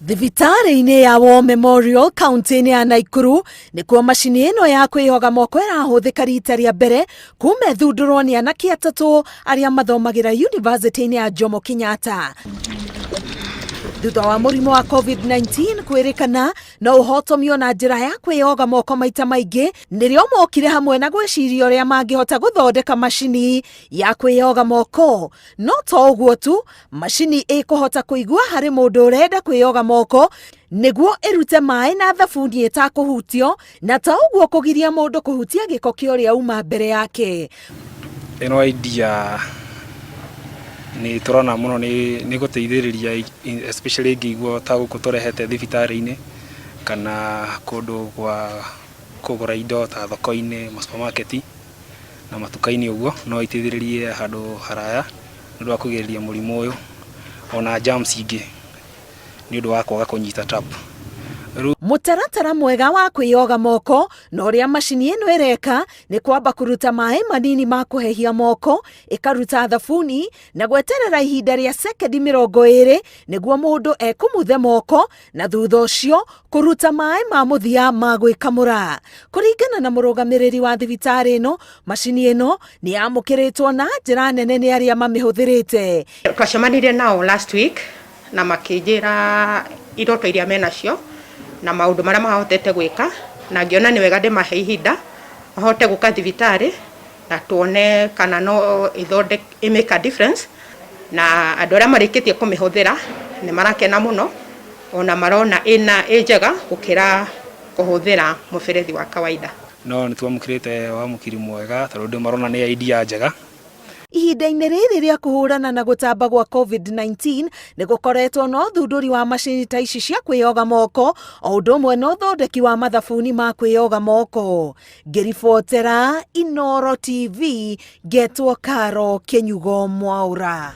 Thibitarĩ-inĩ ya War Memorial kaunti-inĩ ya Naikuru nĩkuo macini ĩno ya kwĩyoga moko ĩrahũthĩka rita rĩa mbere kuma ĩthundũrwo nĩ anake atatũ arĩa mathomagĩra yunivasĩtĩ-inĩ ya Jomo Kenyatta. Thutha wa mũrimũ wa COVID-19 kwĩrĩkana no ũhotomio na njĩra ya kwĩyoga moko maita maingĩ, nĩrĩo mokire hamwe na gwĩciria ũrĩa mangĩhota gũthondeka macini ya kwĩyoga moko. No to ũguo tu, macini ĩkũhota kũigua harĩ mũndũ ũrenda kwĩyoga moko nĩguo ĩrute maĩ na thabuni ĩtakũhutio, na to ũguo kũgiria mũndũ kũhutia gĩko kĩa ũrĩa uma mbere yake. Ĩno idea nĩ tũrona mũno nĩ gũteithĩrĩria especially ingĩigua ta gũkũ tũrehete thibitarĩ-inĩ kana kũndũ gwa kũgũra indo ta thoko-inĩ, ma supermarket na matuka-inĩ ũguo, no iteithĩrĩrie handũ haraya nĩ ũndũ wa kũgirĩrĩria mũrimũ ũyũ ona germs ingĩ nĩ ũndũ wa kwaga kũnyita tap. Mũtaratara mwega wa kwĩyoga moko na ũrĩa macini ĩno ĩreka nĩ kwamba kũruta maĩ manini ma kũhehia moko, ĩkaruta thabuni na gweterera ihinda rĩa sekendi 20 nĩguo mũndũ ekumuthe moko na thutha ũcio kũruta maĩ ma mũthia ma gwĩkamũra. Kũringana na mũrũgamĩrĩri wa thibitarĩ ĩno, macini ĩno nĩ yamũkĩrĩtwo na njĩra nene nĩ arĩa mamĩhũthĩrĩte. Twacemanirie nao last week na makĩnjĩra iroto iria menacio na maũndũ marĩa mahotete gwĩka, na ngĩona nĩ wega ndĩmahe ihinda mahote gũka thibitarĩ na tuone kana no ĩthondeke ĩ make a difference, na andũ arĩa marĩkĩtie kũmĩhũthĩra nĩ marakena mũno, ona marona ĩna ĩ njega gũkĩra kũhũthĩra mũberethi wa kawaida. No nĩ twamũkĩrĩte wamũkĩri mwega tondũ andũ marona nĩ idea njega. Ihinda-inĩ rĩrĩ rĩa kũhũrana na gũtamba gwa COVID-19 nĩ gũkoretwo na ũthundũri wa macini ta ici cia kwĩyoga moko o ũndũ ũmwe na ũthondeki wa mathabuni ma kwĩyoga moko. Ngĩribotera Inooro TV ngetwo Karo Kĩnyugo Mwaũra.